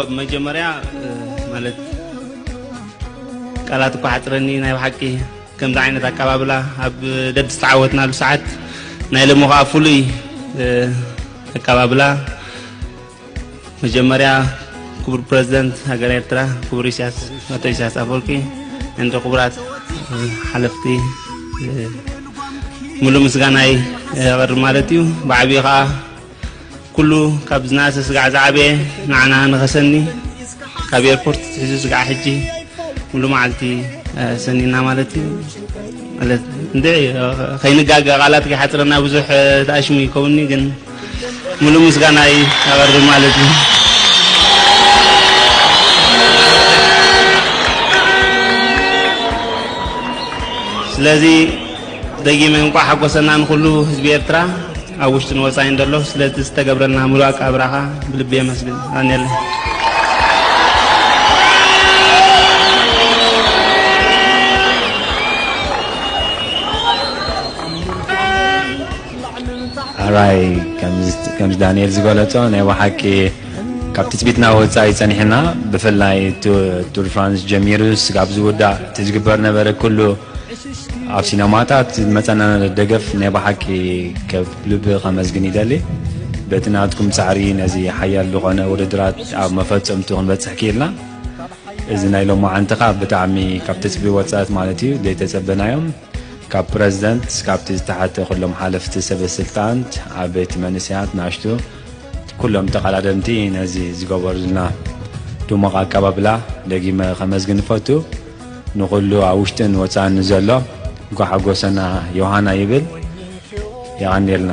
ብመጀመርያ ማለት ቃላት እኳ ሓፅረኒ። ናይ ብሓቂ ከምዚ ዓይነት ኣቀባብላ ኣብ ደድ ዝተዓወትናሉ ሰዓት ናይ ሎሚ ከዓ ፍሉይ ኣቀባብላ። መጀመርያ ክቡር ፕረዚደንት ሃገር ኤርትራ ክቡር ኢሳያስ፣ ኣቶ ኢሳያስ ኣፈወርቂ፣ እንደ ክቡራት ሓለፍቲ፣ ሙሉ ምስጋናይ ኣቐርብ ማለት እዩ። ብዓብዩ ከዓ ኩሉ ካብ ዝናሰ ስጋዕ ዝዓበየ ንዓና ንኸሰኒ ካብ ኤርፖርት ትሕዙ ስጋዕ ሕጂ ሙሉ መዓልቲ ሰኒና ማለት እዩ። ማለት እንደ ከይንጋገ ቃላት ከይሓፅረና ብዙሕ ተኣሽሙ ይከውኒ፣ ግን ሙሉ ምስጋና ኣቐርብ ማለት እዩ። ስለዚ ደጊመ እንቋዕ ሓጎሰና ንኹሉ ህዝቢ ኤርትራ ኣብ ውሽጥን ወፃኢን ዘሎ ስለቲ ዝተገብረልና ሙሉእ ኣቀባብላኻ ብልቢ የመስግን። ኣኔለ ኣራይ ከምዚ ዳንኤል ዝገለጾ ናይ ብሓቂ ካብ ትጽቢትና ወጻኢ ጸኒሕና፣ ብፍላይ ቱር ፍራንስ ጀሚሩ ስጋብ ዝውዳእ እቲ ዝግበር ነበረ ኩሉ ኣብ ሲነማታት ዝመጸና ደገፍ ናይ ብሓቂ ከብ ልቢ ከመስግን ይደሊ። በቲ ናትኩም ጻዕሪ ነዚ ሓያል ዝኾነ ውድድራት ኣብ መፈጸምቱ ክንበጽሕ ክኢልና። እዚ ናይ ሎማዓንቲ ከዓ ብጣዕሚ ካብ ትጽቢ ወጻእት ማለት እዩ ዘይተጸበናዮም። ካብ ፕረዚደንት እስካብቲ ዝተሓተ ኩሎም ሓለፍቲ ሰበ ስልጣን፣ ዓበይቲ መንእሰያት፣ ናሽቱ ኩሎም ተቐዳደምቲ ነዚ ዝገበሩልና ድሙቕ ኣቀባብላ ደጊመ ከመስግን እፈቱ። ንኹሉ ኣብ ውሽጥን ወፃእን ንዘሎ እንኳዕ ሓጎሰና ዮሃና ይብል። የቐንየልና።